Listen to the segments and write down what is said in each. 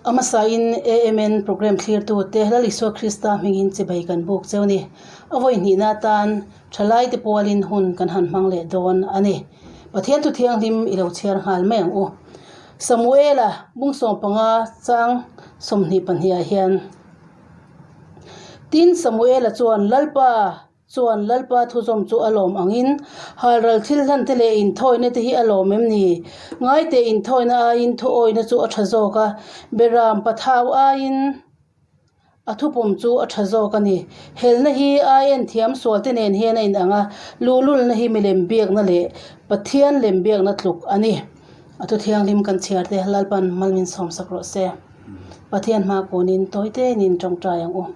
A hmasain AMN programme thlirtute Lal Isua Krista hmingin chibai kan buk cheu ni. A vawi hnihna atan thalaite pualin hun kan han hmang leh dawn a ni. Pathian thu thianghlim i lo chhiar nghal mai ang u. Samuela bungsawm panga chang 22 ah hian Tin, Samuela chuan Lalpa, Chuan Lalpa thuzawm chu a lawm angin, halral thil hlan te leh inthawina te hi a lawm em ni? Ngaite inthawina aiin thuawina chu a tha zawk a, Beram pathau aiin a thupum chu a tha zawk a ni. Helna hi ai en thiam sual te nen hian a inang a, luhlulna hi milem biakna leh Pathian lem biakna tluk a ni. A thu thianghlim kan chhiar te Lalpan mal min sawmsak rawh se. Pathian hma kunin tawi tein tawngtai ang u.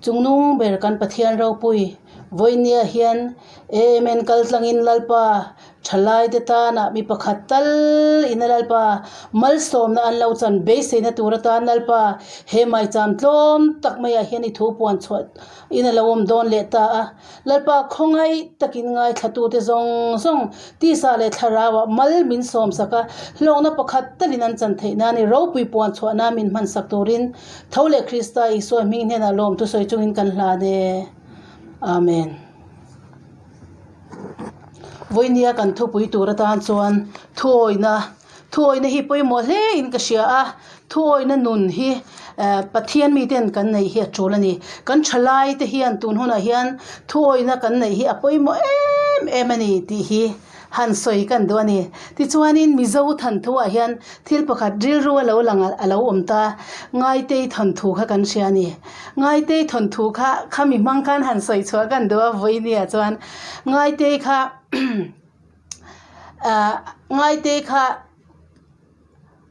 Chungnung ber kan Pathian ropui vawinia hian Amen kal tlangin Lalpa thalaite tana mi pakhat tal ina Lalpa malsawmna an lo chan beiseina tur atan Lalpa he maicham tlawm tak maiah hian i thu puan chhuah in a lo awm dawn leh ta a. Lalpa khawngaih takin ngaithlatute zawng zawng tisa leh thlarauah mal min sawmsak a, hlawkna pakhat talin an chan theih nan i ropui puan chhuah nan min hmansak turin Tho leh Krista Isua hming hnenah lawm thusawi chungin kan hlan e. Amen. Vawinia kan thupui tur atan chuan thuawina, thuawina hi pawimawh hle in ka hria a, thuawina nun hi eh Pathian miten kan neih hi a tul a ni. Kan thalai te hian tun hunah hian thuawina kan neih hi a pawimawh em em a ni tih hi han sawi kan duh a ni. Tichuanin Mizo thanthu ah hian thil pakhat rilru a lo lang a lo awm ta, Ngaitei thawnthu kha kan hria a ni. Ngaitei thawnthu kha khami hmang khan han sawi chhuah kan duh a vawinia chuan Ngaitei kha ah Ngaitei kha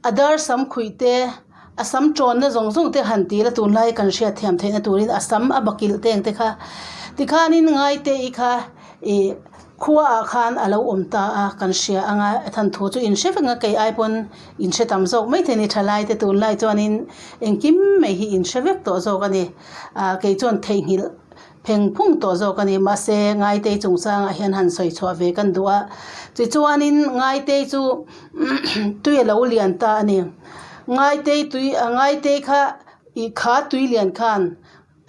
A dar sam khuih te, a sam tawnna zawng zawng te han ti ila tunlai kan hriat thiam theihna turin a sam a bakilh teng te kha tikhanin ngaite i kha ih khua ah khan a lo awm ta a kan hria ang a thanthu chu in hre vek ang a kei ai pawn in hre tam zawk maithei a ni thalai te tunlai chuanin engkim mai hi in hre vek tawh zawk a ni ah kei chuan theihnghilh Pheng phung tawh zawk a ni. Mahse, Ngaitei chungchangah hian han sawi chhuah ve kan duh a. Tichuanin Ngaitei chu tui a lo lian ta a ni. Ngaitei tui Ngaitei kha ih kha tui lian khan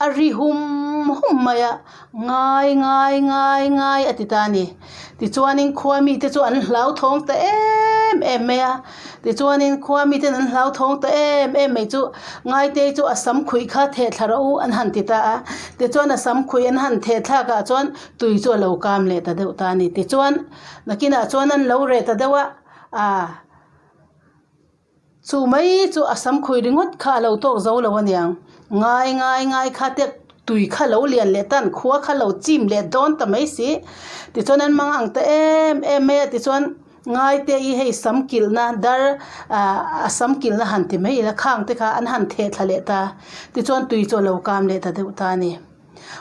a ri hum hum mai a, ngai ngai ngai ngai a ti ta a ni. Tichuanin khua mite chu an hlauthawng ta em em mai a. Tichuanin khua miten an hlauthawng ta em em mai chu Ngaitei chu a sam khuih kha theh thla rawh u an han ti ta a. Tichuan a sam khuih an han theh thlakah chuan tui chu a lo kam leh ta deuh ta a ni. Tichuan nakinah chuan an lo reh ta deuh a, ah. Chu mai chu a sam khui ringawt kha a lo tawk zo lo aniang. Ngai ngai ngai kha te tui kha lo lian leh tan khua kha lo chim leh dawn ta mai si. Tichuan an mang ang ta em em mai a tichuan ngai te i hei sam kilhna dar ah a sam kilhna han ti mai ila khang te kha an han theh thla leh ta. Tichuan tui chu a lo kam leh ta deuh ta a ni.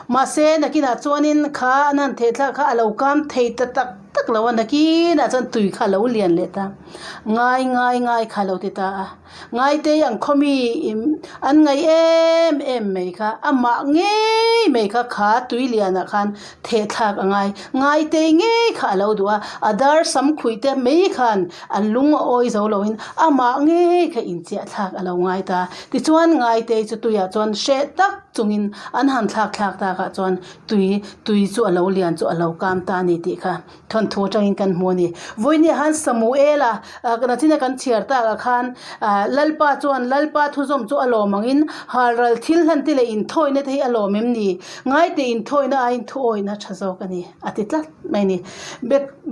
Mahse, nakinah chuanin kha an han theh thlak kha a lo kam thei ta tak tak lo a, nakinah chuan tui kha a lo lian leh ta. Ngai ngai ngai kha a lo ti ta a. Ngaitei ang khawmi an ngaih em em mai kha, amah ngei mai kha kha tui lianah khan theh thlak a ngai. Ngaitei ngei kha a lo duh a, a dar sam khuih te mai khan an lung a awi zo loin amah ngei kha inchiah thlak a lo ngai ta. Tichuan Ngaitei chu tuiah chuan hreh tak chungin an han thlak thlak takah chuan tui tui chu a lo lian chu a lo kam ta a ni tih kha thawnthu atangin kan hmu a ni. Vawinia han Samuela nachina kan chhiar takah khan Lalpa chuan Lalpa thuzawm chu a lawm angin halral thil hlan te leh inthawina te hi a lawm em ni? Ngaite inthawina aiin thuawina tha zawk a ni a ti tlat mai a ni.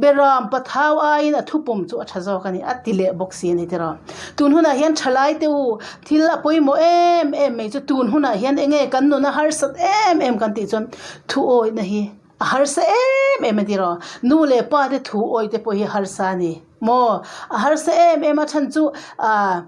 Beram pathau aiin a thupum chu a tha zawk a ni a ti leh bawk si a ni tiraw. Tun hunah hian thalai te u thil a pawimawh em em mai chu tun hunah hian eng nge kan nun a harsat em em kan tih chuan thu awihna hi a harsa em em a tiraw. Nu leh pa te thu awih te pawh hi harsa a ni maw? A harsa em em a chhan chu ah.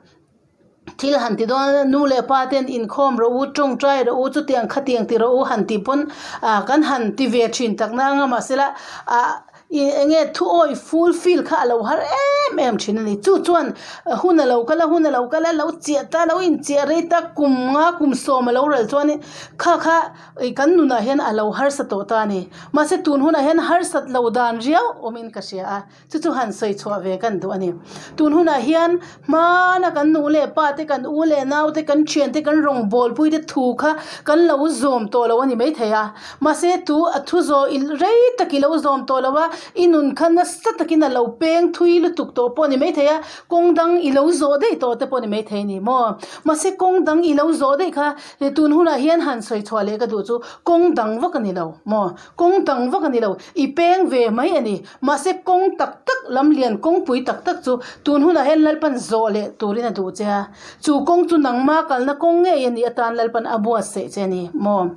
Thil han ti dawn a, nu leh pa ten inkhawm rawh u, tawngtai rawh u, chutiang khatiang ti rawh u han tih pawn ah kan han ti ve thin tak na anga mahsela ah. Ih eng nge thu awi full fill kha a lo har em em thin a ni. Chu chuan hun a lo kal a, hun a lo kal a, lo chiah ta, lo inchiah rei ta, kum nga kum sawm a lo ral chuanin kha kha ih kan nunah hian a lo harsa tawh ta a ni. Mahse tun hunah hian harsat lo dan riau awmin ka hria a. Chu chu han sawi chhuah ve kan duh a ni. Tun hunah hian hmana kan nu leh pa te, kan u leh nau te, kan thian te, kan rawngbawlpui te thu kha kan lo zawm tawh lo a ni maithei a. Mahse tu a thu zawh i rei tak i lo zawm tawh lo a, i nun kha nasa takin a lo peng thui lutuk tawh pawh a ni maithei a, kawng dang i lo zawh daih tawh te pawh a ni maithei a ni maw? Mahse kawng dang i lo zawh daih kha tun hunah hian han sawi chhuah leh ka duh chu kawng dang vak a ni lo maw? Kawng dang vak a ni lo, i peng ve mai a ni. Mahse kawng tak tak lam lian kawngpui tak tak chu tun hunah hian Lalpan zawh leh turin a duh che a. Chu kawng chu nangma kalna kawng ngei a nih atan Lalpan a buatsaih che a ni maw?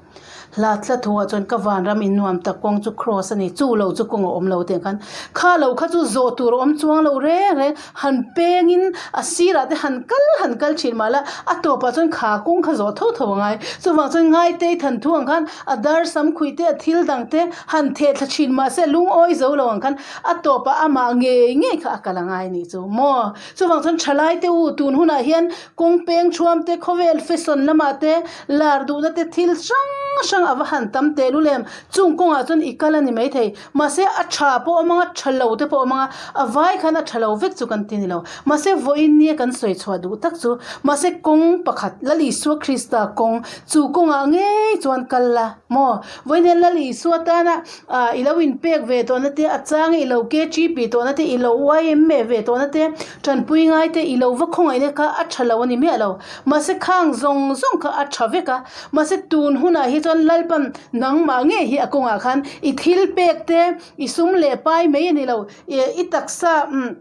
Hla thla thuah chuan ka vanram in nuam tak kawng chu cross a ni, chu lo chu kawng a awm lo tih ang khan kha lo kha chu zawh tur a awm chuang lo reng reng, han pengin a sirah te han kal han kal thin mah la a tawpah chuan kha kawng kha zawh tho tho a ngai. Chuvang chuan Ngaitei than thu ang khan a dar sam khuih te a thil dang te han theh thla thin mah se lungawi zo lo ang khan a tawpah amah ngei ngei kha a kal a ngai nih chu maw. Chuvang chuan thalai te u tun hunah hian kawng peng thuam te khawvel fashion lamah te lar duhna te thil hrang hrang a va han tam teh lul em chung kawngah chuan i kal a ni maithei mahse a tha pawh a awm ang a tha lo te pawh a awm ang a a vai khan a tha lo vek chu kan ti ni lo mahse vawiin nia kan sawi chhuah duh tak chu mahse kawng pakhat Lal Isua Krista kawng chu kawngah ngei chuan kal la maw vawiin hian Lal Isua tana ah i lo inpek ve tawhna te a chang i lo KTP tawhna te i lo YMA ve tawhna te tanpui ngai te i lo va khawngaihna kha a tha lo a ni miah lo mahse khang zawng zawng kha a tha vek a mahse tun hunah hi chuan Lalpan nangmah ngei hi a kawngah khan i thil pek te i sum leh pai mai a ni lo ih i taksa umm.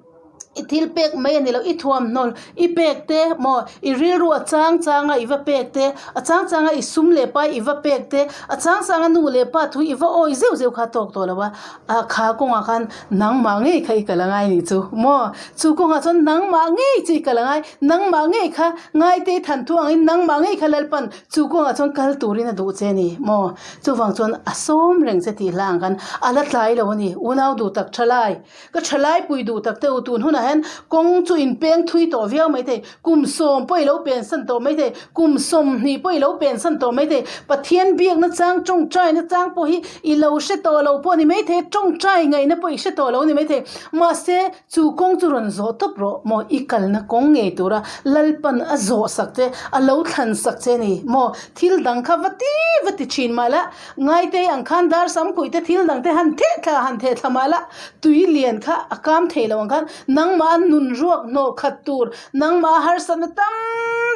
I thil pek mai a ni lo, i thuamhnaw i pek te maw i rilru a chang chang a i va pek te, a chang chang a i sum leh pai i va pek te, a chang chang a nu leh pa thu i va awi zeuh zeuh kha a tawk tawh lo a, ah kha kawngah khan nangmah ngei kha i kal a ngai nih chu maw chu kawngah chuan nangmah ngei chu i kal a ngai, nangmah ngei kha ngaite i than thu angin nangmah ngei kha Lalpan chu kawngah chuan kal turin a duh che a ni maw chuvang chuan a sawm reng che tih hla ang khan a la tlai lo a ni unau duh tak tha lai. Ka thalai pui duh tak te u tun hunah hian kawng chu in peng thui tawh viau mai thei, kum sawm pawh i lo pen san tawh mai thei, kum 20 pawh i lo pen san tawh mai thei, Pathian biakna chang tawngtaina chang pawh hi i lo hre tawh lo pawh a ni mai thei, tawngtai ngaihna pawh i hre tawh lo a ni mai thei, mahse chu kawng chu rawn zawh tawp rawh maw i kalna kawng ngei tura Lalpan a zawh sak che, a lo thlan sak che a ni maw, thil dang kha va ti va ti thin mah la, Ngaitei ang khan dar sam kuih te thil dang te han theh thla han theh thla mah la, tui lian kha a kam thei lo ang khan nangmah nun ruak hnawh khat tur, nangmah harsatna tam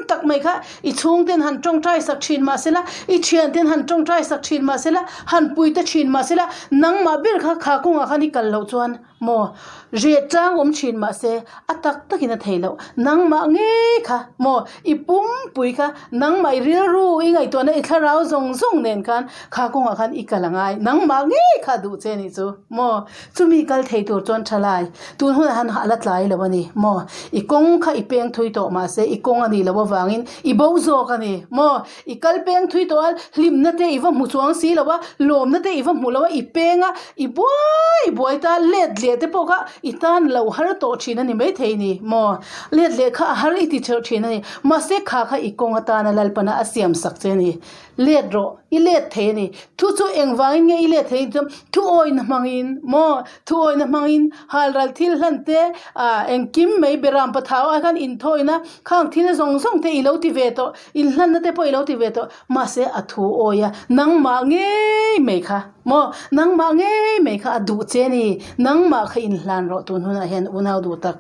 tak mai kha i chhungten han tawngtai sak thin mah sela, i thianten han tawngtai sak thin mah sela, han pui ta thin mah sela, nangmah ber kha kha kawngah khan i kal loh chuan. Maw? Reh chang awm thin mahse a tak takin a thei loh. Nangmah ngei kha maw? I pumpui kha nangmah i rilru i ngaihtuahna i thlarau zawng zawng nen khan kha kawngah khan i kal a ngai. Nangmah ngei kha duh che nih chu maw? Chumi kal thei tur chuan tha lai. Tun hunah han a la tlai lo a ni maw? I kawng kha i peng thui tawh mahse i kawng a nih loh avangin i bo zawk a ni maw? I kal peng thui tawh a, hlimna te i va hmu chuang si lo a, lawmna te i va hmu lo a, i peng a, i buai buai ta, let leh te pawh kha i tan lo har tawh thin a ni maithei ni maw? Let leh kha a har i ti theuh thin a ni. Mahse kha kha i kawng atana Lalpana a siam sak che a ni. Let rawh, i let thei a ni. Thu chu engvangin nge i let thei chuan thu awina hmangin maw? Thu awina hmangin halral thil hlan te, ah engkim mai beram pathau ah khan inthawina khang thil zawng zawng te i lo ti ve tawh. Inhlanna te pawh i lo ti ve tawh, mahse a thu awi a, nangmah ngei mai kha maw, nangmah ngei mai kha a duh che a ni, nangmah kha inhlan rawh tun hunah hian unau duh tak.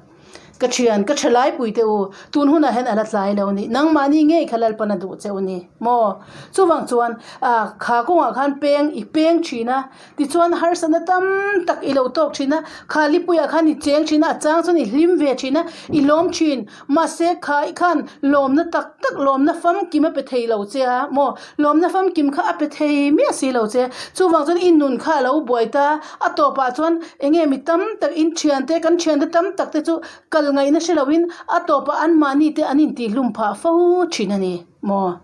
Ka thian, ka tha laipui teh u, tun hunah hian a la tlai lo a ni, nangmahni ngei kha Lalpan a duh che u ni maw. Chuvang chuan ah kha kawngah khan peng i peng thin a, tichuan harsatna tam tak i lo tawk thin a, kha lipuiah khan i cheng thin a, a chang chuan i hlim ve thin a, i lawm thin. Mahse khai khan lawmna tak tak lawmna famkim a pe thei lo che a maw? Lawmna famkim kha a pe thei miah si lo che. Chuvang chuan i nun kha a lo buai ta. A tawpah chuan eng nge mi tam tak in thiante kan thiante tam tak te chu kal ngaihna hre loin a tawpah anmahni te an intihlum phah fo thin a ni maw?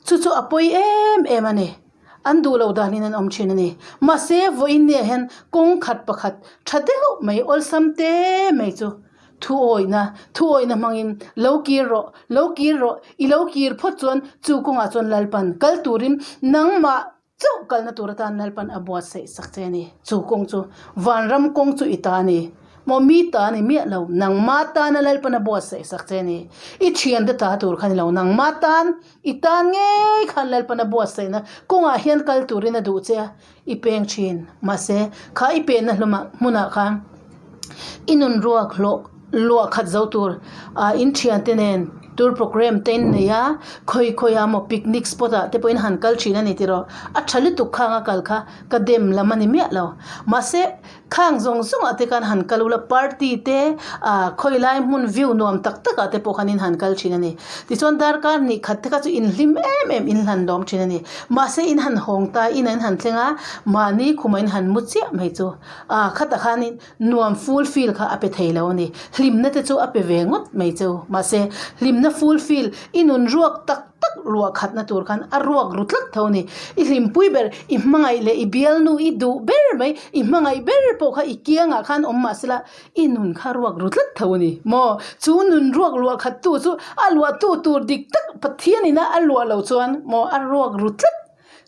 Chu chu a pawi em em a ni. An duh loh danin an awm thin a ni. Mahse, vawiin nia hian kawng khat pakhat tha deuh mai awlsam te mai chu thuawihna, thuawihna hmangin lo kir rawh, lo kir rawh, i lo kir phawt chuan chu kawngah chuan Lalpan kal turin nangmah chauh kalna tur atan Lalpan a buatsaih sak che a ni. Chu kawng chu vanram kawng chu i ta a ni. Maw mi ta a ni miah lo, nangmah tana Lalpan a buatsaih sak che a ni. I thiante ta tur kha ni lo, nangmah tan, i tan ngei khan Lalpan a buatsaihna kawngah hian kal turin a duh che a, i peng thin. Mahse, kha i penna hlumah hmunah khan i nun ruak hlawh luah khat zo tur ah in thiante nen tour programme te in nei a, khawi khawi ah maw picnic spot ah te pawhin han kal thin a ni tiraw. A tha lutuk khang a kal kha ka dem lam a ni miah lo. Mahse, Khang zawng zawng ah te khan han kal ula party te ah khawi lai hmun view nuam tak tak ah te pawh khan in han kal thin a ni. Tichuan darkar hnih khat te kha chu in hlim em em in hlan lawm thin a ni. Mahse in han hawng ta in an han thleng a mahni khumah in han mu chiah mai chu ah khatah khanin nuam full feel kha a pe thei lo a ni. Hlimna te chu a pe ve ngawt mai chu mahse hlimna full feel i nun ruak tak tak ruah khatna tur khan a ruak ru tlat tho a ni. I hlimpui ber, i hmangaih leh i bialnu i duh ber mai, i hmangaih ber pawh kha i kiangah khan awm mah sela i nun kha ruak ru tlat tho a ni. Maw? Chu nun ruak luah khattu chu a luahtu tur dik tak Pathianina a luah loh chuan maw a ruak ru tlat.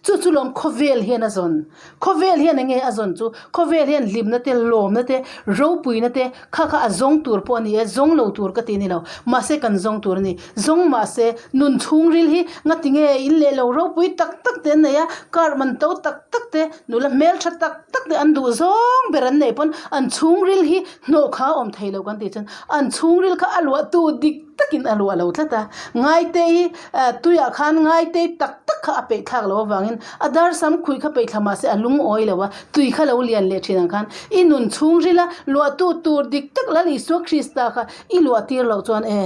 Chu chu lawm khawvel hian a zawn. Khawvel hian enge a zawn chu? Khawvel hian hlimna te, lawmna te, ropuina te kha kha a zawng tur pawh a ni e, zawng lo tur ka ti a ni lo. Mahse kan zawng tur a ni. Zawng mahse nun chhungril hi ngati nge in leh lo ropui tak tak te an nei a, car man to tak tak te, nula hmeltha tak tak te an duh zawng ber an neih pawn an chhungril hi hnawh kha a awm thei lo kan tih chuan an chhungril kha a luahtu dik takin a luah lo tlat a, Ngaitei tuiah khan Ngaitei tak tak kha a peih thlak loh avangin a dar sam khuih kha peih thla mahse a lungawi lo a, tui kha lo lian leh thin ang khan i nun chhungrila luahtu tur dik tak Lal Isua Krista kha i luah tir loh chuan e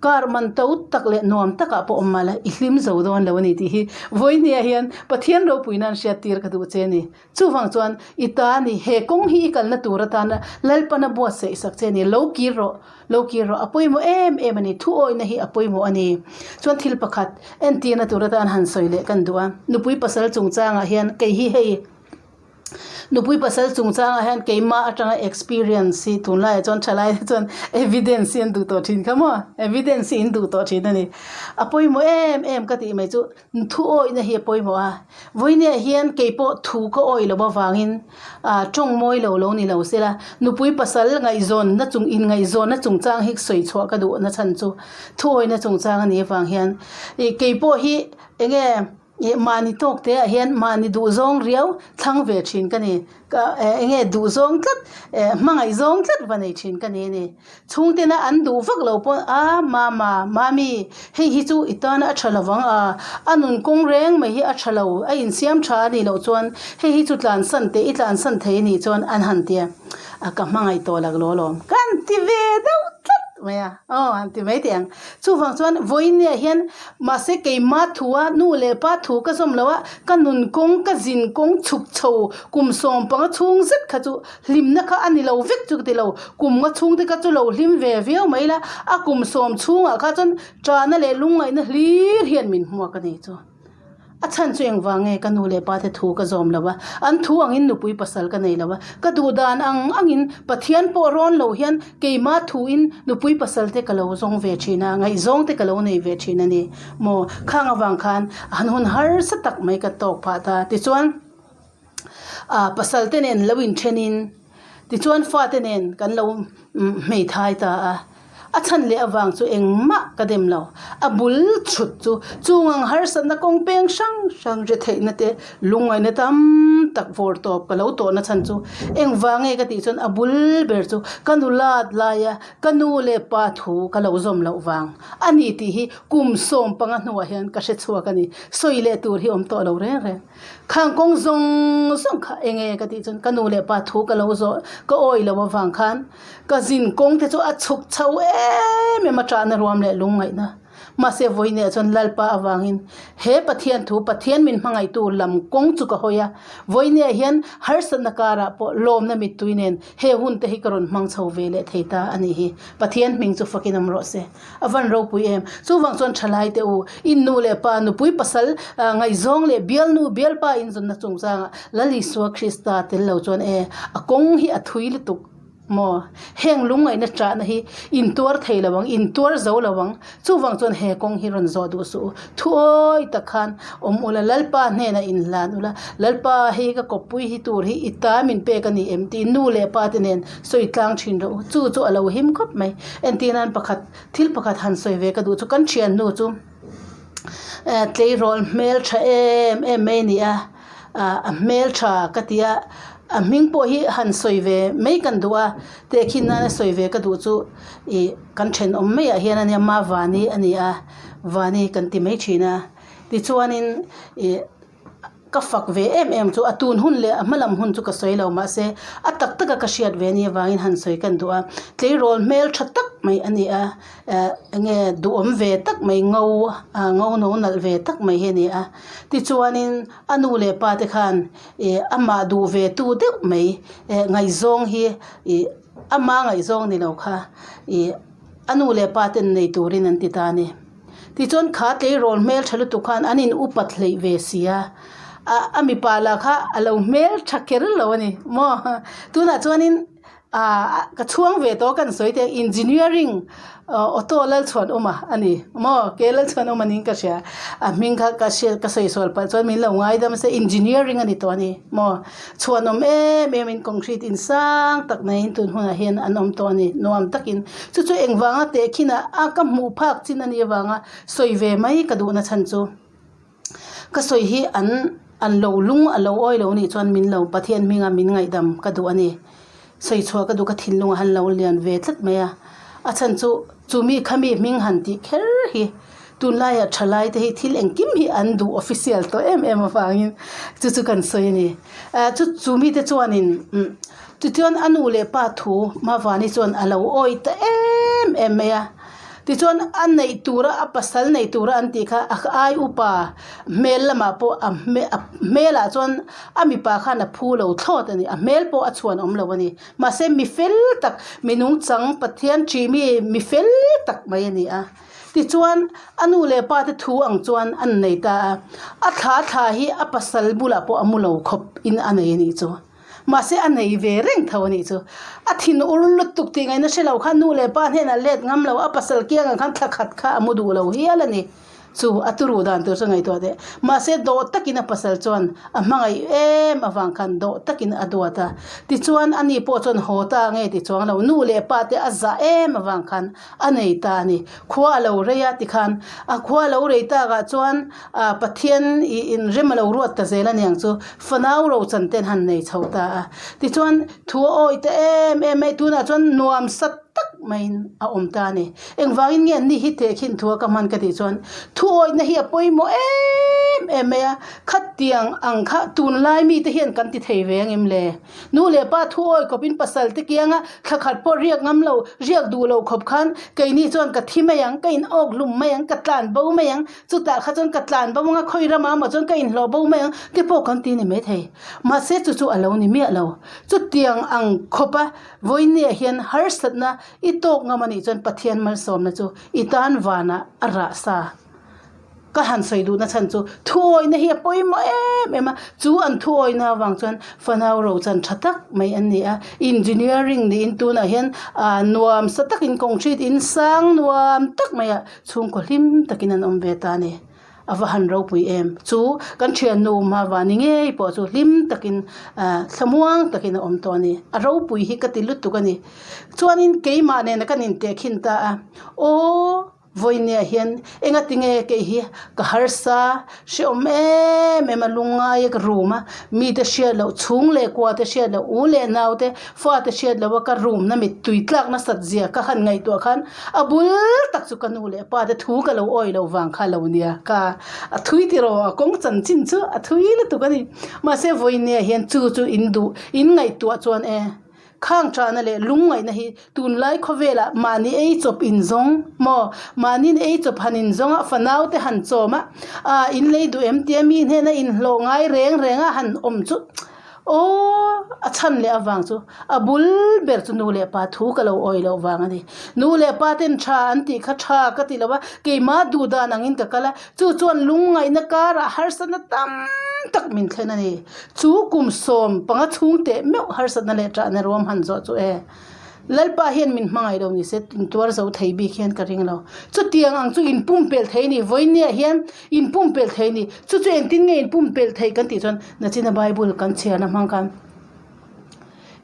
kar man to tak leh nuam takah pawh awm mahla i hlim zo dawn lo a ni tih hi vawinia hian Pathian ropui nan hriat tir ka duh che a ni. Chuvang chuan i ta a ni, he kawng hi i kalna tur atana Lalpana buatsaih sak che a ni, lo kir rawh, lo kir rawh, a pawimawh em em a ni, thu awihna hi a pawimawh a ni. Chuan thil pakhat entirna tur atan han sawi leh kan duh a, nupui pasal chungchangah hian kei hi hei, nupui pasal chungchangah hian keimah atanga experience hi tunlaiah chuan thalai te chuan evidence hi an duh tawh thin kha maw, evidence hi in duh tawh thin a ni. A pawimawh em em ka tih mai chu Thu awihna hi a pawimawh a, vawinia hian kei pawh thu ka awih loh avangin ah tawng mawi lo lo ni lo sela, nupui pasal ngaihzawnna chung inngaihzawnna chungchang hi sawi chhuah ka duhna chhan chu thu awihna chungchang a nih avang hian ih kei pawh hi eng nge ih mahni tawk te ah hian mahni duhzawng riau thlang ve thin ka ni. Ka eng nge duh zawng tlat eh hmangaih zawng tlat va nei thin ka ni a ni. Chhungtena an duh vak lo pawh a mama, mami hei hi chu i tan a tha lo vang a, a nun kawng reng mai hi a tha lo, a insiam tha a nih loh chuan hei hi chu tlansan teh i tlansan thei a nih chuan an han ti a, a ka hmangaih tawh lak law lawm ka han ti ve deuh tlat mai a, aw han ti mai teh ang. Chuvang chuan vawinia hian mahse keimah thua nu leh pa thu ka zawm lo a, ka nun kawng ka zin kawng chhuk chho kum sawm panga chhung zet kha chu hlimna kha a ni lo vek chu ka ti lo. Kum nga chhung te kha chu lo hlim ve viau mai la, a kum sawm chhungah kha chuan ṭahna leh lungngaihna hlir hian min hmuak a ni chu. A chhan chu engvang nge ka nu leh pa te thu ka zawm lo a, an thu angin nupui pasal ka nei lo a, ka duh dan ang angin Pathian pawh rawn lo hian keimah thuin nupui pasal te ka lo zawng ve thin a, ngaihzawng te ka lo nei ve thin a ni maw? Khang avang khan han hun harsa tak mai ka tawk phah ta. Tichuan ah pasal te nen lo inthenin tichuan fate nen kan lo hmeithai ta a. A chhan leh avang chu engmah ka dem lo. A bul chhut chu chung ang harsatna kawng peng hrang hrang hre theihna te lungngaihna tam tak vawr tawp ka lo tawhna chhan chu engvang nge ka tih chuan a bul ber chu ka nulat laia ka nu leh pa thu ka lo zawm loh vang a ni tih hi kum 15 hnuah hian ka hre chhuak a ni. Sawi leh tur hi awm tawh lo reng reng. Khang kawng zawng zawng kha enge ka tih chuan ka nu leh pa thu ka lo zawh ka awih loh avang khan ka zin kawng te chu a chhuk chho em em a ṭahna ruam leh lungngaihna. Mahse vawiinah chuan Lalpa avangin he Pathian thu, Pathian min hmangaihtu lam kawng chu ka hawi a. Vawiinah hian harsatna karah pawh lawmna mittui nen he hun te hi ka rawn hmang chho ve leh thei ta a nih hi. Pathian hming chu fakin awm rawh se. A van ropui em. Chuvang chuan thalai te u, in nu leh pa, nupui pasal ngaihzawng leh bialnu bialpa inzawnna chungchangah Lal Isua Krista tel lo chuan e, a kawng hi a thui lutuk maw? Heng lungngaihna chahna hi in tuar thei lo ang, in tuar zo lo ang. Chuvang chuan he kawng hi rawn zawh duh suh u. Thuawi tak khan awm ula, Lalpa hnenah in hlan ula, Lalpa hei ka kawppui hi tur hi i ta min pek a ni em tih nu leh pa te nen sawi tlang thin rawh u. Chu chu a lo him khawp mai. Entir nan pakhat, thil pakhat han sawi ve ka duh chu kan thiannu chu tleirawl hmel tha em em mai a ni a, a hmel tha ka ti a, a hming pawh hi han sawi ve mai kan duh a, tehkhin nana sawi ve ka duh chu ih kan thenawm maiah hian a nia Mavani a ni a, Vani kan ti mai thin a, tichuanin ih ka fak ve em em chu a tun hun leh a hma lam hun chu ka sawi lo mahse a tak taka ka hriat ve ania vangin han sawi kan duh a tleirawl hmel tha tak mai a ni a eh enge duhawm ve tak mai ngo ah ngo no nalh ve tak mai hi a ni a tichuanin a nu leh pa te khan ih amah duh ve tu deuh mai eh ngaihzawng hi ih ama ngaihzawng ni lo kha ih a nu leh pa ten nei turin an ti ta a ni. Tichuan kha tleirawl hmel tha lutuk khan an in upat hleih ve si a, a a mipa lah kha a lo hmel tha kher lo a ni maw. Tunah chuanin ah ka chhuang ve tawh kan sawi teh engineering auto Lalchhuanawma a ni maw ke Lalchhuanawma niin ka hria a hming kha ka hriat ka sawi sual palh chuan min lo ngaidam se engineering a ni tawh a ni maw. Chhuanawm em em in concrete in sang tak neiin tun hunah hian an awm tawh a ni, nuam takin. Chu chu engvanga tehkhin ah a ka hmuh phak chin a nih avanga sawi ve mai ka duhna chhan chu ka sawi hi an an lo lung a lo awi lo nih chuan min lo Pathian hminga min ngaihdam ka duh a ni. Sawi chhuah ka duh ka thinlung a han lo lian ve tlat mai a, a chhan chu chumi khami hming han tih kher hi tunlaiah thalai te hi thil engkim hi an duh official tawh em em avangin chu chu kan sawi a ni. Ah chu chumi te chuanin umm tichuan a nu leh pa thu Mavani chuan a lo awi ta em em mai a. Tichuan a neih tura a pasal neih tura an tih kha a ai upa hmel lamah pawh a a hmelah chuan a mipa khan a phu lo thlawt a ni a hmel pawh a chhuan awm lo a ni mahse mi fel tak mi nungchang Pathian ṭih mi mi fel tak mai a ni a tichuan a nu leh pa te thu ang chuan an nei ta a a thla thla hi a pasal bulah pawh a mu lo khawp in a nei a nih chu. Mahse a nei ve reng tho a nih chu. A thin ur lutuk tih ngaihna hre lo khan nu leh pa hnenah let ngam lo, a pasal kiang ang khan thla khat kha a mu duh lo hial a ni. Chu a turu dan tur chu ngaihtuah teh. Mahse dawh takin a pasal chuan a hmangaih em avang khan dawh takin a duat a. Tichuan ani pawh chuan haw ta nge ti chuang lo, nu leh pa te a zah em avang khan a nei ta a ni. Khua a lo rei a tikhan a khua a lo rei takah chuan ah Pathian ih inrem a lo ruat ta zel aniang chu fanau rochan ten han nei chho ta a. Tichuan thu a awi ta em em mai tunah chuan nuam sat tak maiin a awm ta a ni. Engvangin nge ni hi tehkhin thu a ka hman ka tih chuan thu awihna hi a pawimawh em em mai a, khatiang ang kha tunlai mite hian kan ti thei ve ang em le? Nu leh pa thu awi khawp in pasal te kianga thla khat pawh riak ngam lo, riak duh lo khawp khan keini chuan ka thi mai ang, ka in awk hlum mai ang, ka tlan bo mai ang, chutah kha chuan ka tlan bo anga khawi ramah maw chuan ka inhlawh bo mai ang te pawh kan ti ni mai thei. Mahse chu chu a lo ni miah lo. Chutiang ang khawpa vawinia hian harsatna i tawk ngam anih chuan Pathian malsawmna chu i tan vanah a rah sa. Ka han sawi duhna chhan chu thuawihna hi a pawimawh em em a, chu an thuawihna avang chuan fanau rochan tha tak mai an ni a, engineering niin tunah hian ah nuam sa takin concrete in sang nuam tak maiah chhungkaw hlim takin an awm ve ta a ni. A va han ropui em! Chu kan thiannu Mavani ngei pawh chu hlim takin ah thlamuang takin a awm tawh a ni. A ropui hi ka ti lutuk a ni. Chuanin keimah nena kan intehkhin ta a, aw. Vawinia hian engati nge kei hi ka harsa hrehawm em em a lungngai a ka room a mite hriat loh chhung leh kua te hriat loh u leh nau te fa te hriat loh a ka room na mit tui tlak nasat zia ka han ngaihtuah khan a bul tak chu ka nu leh pa te thu ka lo awi loh vang kha lo nia ka a thui tiraw a kawng chanchin chu a thui lutuk a ni mahse vawinia hian chu chu in duh in ngaihtuah chuan e. Khang ṭahna leh lungngaihna hi tunlai khawvelah mahni ei chawp in zawng maw? Mahniin ei chawp han in zawng a, fanau te han chawm a, ah in lei duh em tia mi hnena inhlawh ngai reng reng a han awm chu aw a chhan leh avang chu a bul ber chu nu leh pa thu ka lo awih loh vang a ni. Nu leh pa ten tha an tih kha tha ka ti lo a, keimah duh dan angin ka kal a, chu chuan lungngaihna karah harsatna tam tak min thlen a ni. Chu kum 15 chhung teh meuh harsatna leh ṭahna ruam han zawh chu e. Lalpa hian min hmangaih lo ni se intuar zo thei bik hian ka ring lo. Chutiang ang chu inpumpelh thei a ni, vawinia hian inpumpelh thei a ni. Chu chu engtin nge inpumpelh thei kan tih chuan nachina Bible kan chhiarna hmang khan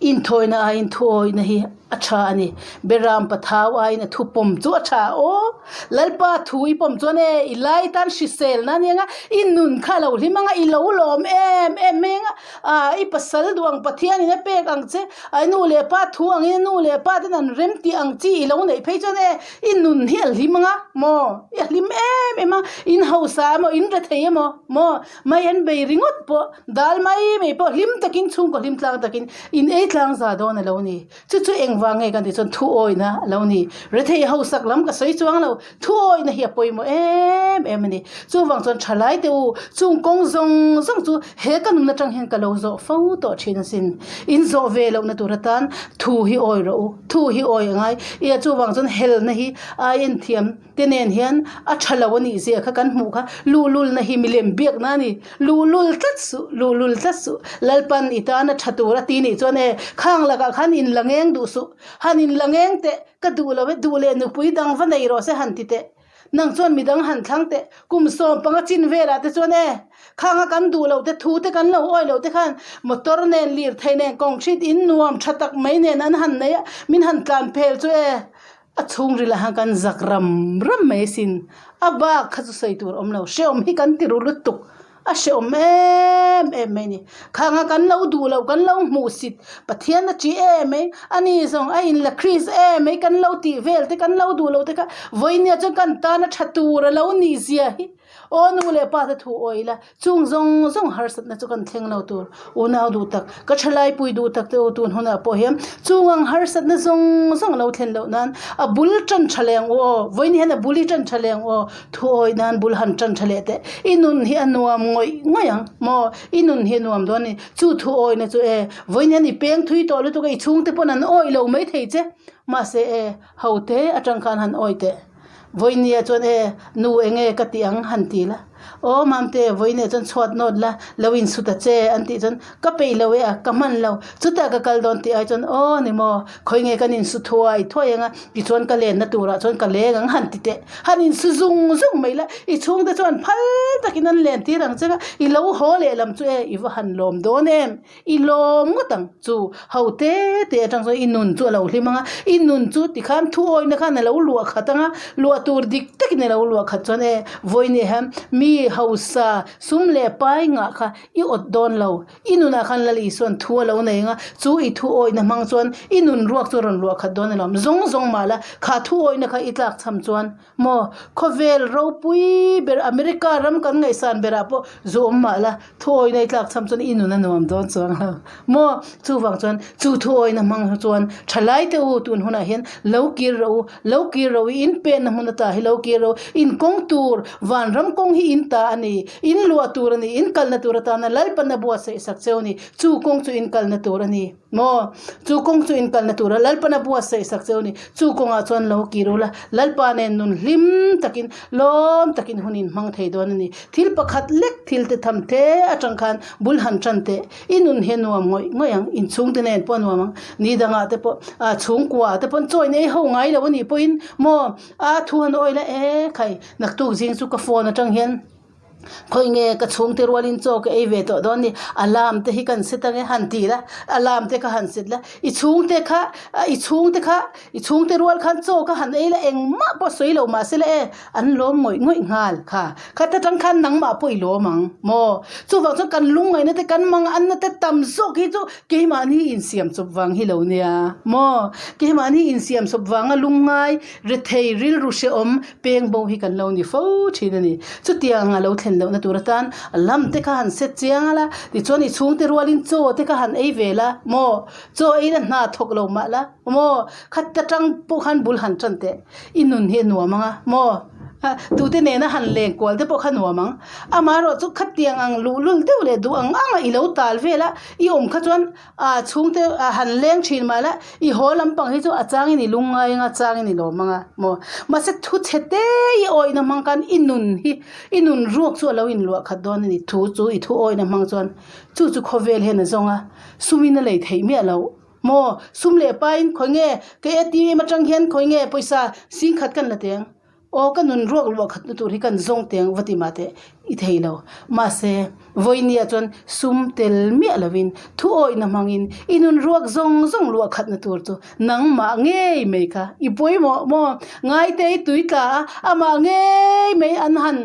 Inthawina aiin thuawihna hi a tha a ni. Beram pathau aiin a thu pawm chu a tha aw. Lalpa thu i pawm chuan e, i lai tan hriselna a ni ang a, i nun kha a lo hlim ang a, i lo lawm em em mai ang a, ah i pasal duh ang Pathianin a pek ang che, a i nu leh pa thu angin a nu leh pa ten an rem tih ang chi i lo neih phei chuan e, i nun hi a hlim ang a, maw? I hlim em em a, in hausa emaw, in rethei emaw, maw? Mai an bei ringawt pawh, dal mai mai pawh hlim takin chhungkaw hlim tlang takin in ei tlang za dawn a lo ni. Chu chu engvang nge kan tih chuan thu awihna a lo ni. Rethei hausak lam ka sawi chuang lo, thu awihna hi a pawimawh em em a ni. Chuvang chuan thalai te u, chung kawng zawng zawng chu he ka nun atang hian ka lo zawh fo tawh thin asin. In zawh ve lohna tur atan thu hi awi rawh u, thu hi awi a ngai. Ia chuvang chuan helna hi ai enthiam. te nen hian a tha lo a nih zia kha kan hmuh kha luhlulna hi milem biakna a ni luhlul tlat suh luhlul tlat suh Lalpan i tan a tha tur a ti nih chuan e khang lakah khan in la ngeng duh suh han in la ngeng teh ka duh lo e duh leh nupui dang va nei rawh se han ti teh nang chuan midang han thlang teh kum 15 chin velah te chuan e khanga kan duh loh te thu te kan lo awih loh te khan motor nen lirthei nen concrete in nuam tha tak mai nen an han nei a min han tlan phel chu e. A chhungril ah hian kan zak ram ram mai asin, a bak kha chu sawi tur awm lo, hrehawm hi kan ti ru lutuk, a hrehawm em em mai a ni. Khang a kan lo duh loh, kan lo hmuh sit, Pathian a ṭih em mai, ani zawng a inla Kris em mai kan lo tih vel te, kan lo duh loh te kha vawinia chuan kan tan a ṭha tur a lo nih zia hi aw nu leh pa te thu awih ila Chung zawng zawng harsatna chu kan thleng lo tur unau duh tak, ka thalaipui duh tak te u tun hunah pawh hian chung ang harsatna zawng zawng lo thlen loh nan a bul tan tha leh ang u aw, vawiin hian a bul hi tan tha leh ang u aw, thu awih nan bul han tan tha leh teh, i nun hi a nuam ngawih ngawih ang maw, i nun hi a nuam dawn a ni, chu thu awihna chu e, vawiin hian i peng thui tawh lutuk a, i chhungte pawn an awih lo maithei che, mahse e, ho te atang khan han awih teh. Vawinia chuan e, nu enge ka tih ang han ti la. Aw Mamte, vawinia chuan chhuat nawt la, lo insu ta che an tih chuan ka peih lo e a, ka hman lo. Chutah ka kal dawn tih ai chuan aw ni maw, khawi nge kan insu thuai thuai ang a, tichuan ka lenna turah chuan ka leng ang han ti teh. Han insu zung zung mai la, i chhungte chuan phal takin an len tir ang che kha, i lo haw lehlam chu e, i va han lawm dawn em. I lawm ngawt ang chu ho te te atang chuan i nun chu a lo hlim ang a, i nun chu tikhan thu awihna khan a lo luah khat ang a, luah tur dik takin a lo luah khat chuan e vawiin ah hian mi hausa sum leh pai ngah kha i awt dawn lo, i nunah khan Lal Isua'n thu a lo nei ang a, chu i thu awihna hmang chuan i nun ruak chu a rawn luah khat dawn alawm, zawng zawng mah la kha thu awihna kha i tlak cham chuan Maw, khawvel ropui ber America ram kan ngaihsan berah pawh zu awm mah la, thuawina i tlak cham chuan i nun a nuam dawn chuang lo. Maw, chuvang chuan chu thuawina hmang hi chuan thalai te u tun hunah hian lo kir rawh u, lo kir rawh u, in penna hmun ata hi lo kir rawh u, in kawng tur, vanram kawng hi in ta a ni, in luah tur a ni, in kalna tur atana Lalpana buatsaih sak cheu a ni, chu kawng chu in kalna tur a ni. Maw? Chu kawng chu inkalna tura Lalpan a buatsaih sak cheu a ni. Chu kawngah chuan lo kir ula, Lalpa nen nun hlim takin, lawm takin hun in hmang thei dawn a ni. Thil pakhat lek thil te tham te atang khan bul han tan teh. I nun hi a nuam ngawih ngawih ang, inchhungte nen pawh a nuam ang. Ni dangah te pawh, ah chhungkua te pawn chaw in ei ho ngai lo a nih pawhin maw a thu han awih la e khai, naktuk zing chu ka phone atang hian, Khawi nge ka chhungte rualin chaw ka ei ve tawh dawn ni, alarm te hi kan set ange han ti la, alarm te kha han set la, i chhungte kha i chhungte kha i chhungte rual khan chaw kha han ei la engmah pawh sawi lo mahse la e an lawm ngawih ngawih nghal kha, khata tang khan nangmah pawh i lawm ang maw? Chuvang chuan kan lungngaihna te kan manganna te tam zawk hi chu keimahni insiam chawp vang hi lo nia maw? Keimahni insiam chawp vanga lungngai rethei rilru hrehawm peng bo hi kan lo ni fo thin a ni. Chutiang a lo thlen. thlen lohna tur atan lam te kha han set chiang a la, tichuan i chhungte rualin chaw te kha han ei ve la maw? Chaw ei la hna thawk lo mah la maw? Khat atang pawh khan bul han tan teh, i nun hi a nuam ang a maw? Tute nena han leng kual te pawh kha nuam ang. Amaherawh chu khatiang ang luhlul deuh leh duh ang ang a i lo tal vel a, i awm kha chuan A chhungte a han leng thin mah la, i haw lampang hi chu a changin i lung ngai anga changin i lawm anga maw. Mahse thu chhe te i awihna hmang khan i nun hi, i nun ruak chu a lo inluah khat dawn a ni. Thu chu i thu awihna hmang chuan chu chu khawvel hian a zawng a, sumin a lei theih miah loh maw. Sum leh pain khawi nge ka ATM atang hian khawi nge pawisa singkhat kan la teh ang. Aw ka nun ruak luah khatna tur hi kan zawng teng va ti mah teh i thei lo. Mahse, vawinia chuan sum tel miah lovin thu awihna hmangin i nun ruak zawng zawng luah khatna tur chu nangmah ngei mai kha i pawimawh maw? Ngaite i tui tla a, amah ngei mai an han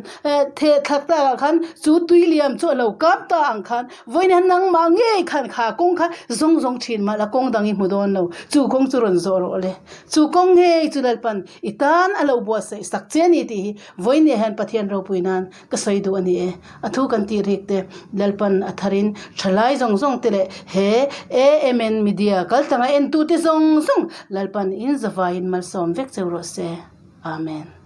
theh thlak tak ah khan chu tui liam chu a lo kap ta ang khan vawiin hian nangmah ngei khan kha kawng kha zawng zawng thin mah la kawng dang i hmu dawn lo. Chu kawng chu rawn zawh rawh le. Chu kawng ngei chu Lalpan I tan a lo buatsaih sak che a ni tih hi vawinia hian Pathian ropui nan ka sawi duh a ni e. A thu kan tih rik te Lalpan a tharin thalai zawng zawng te leh he AMN Media kaltlanga entute zawng zawng Lalpan in zavaiin malsawm vek cheu rawh se. Amen.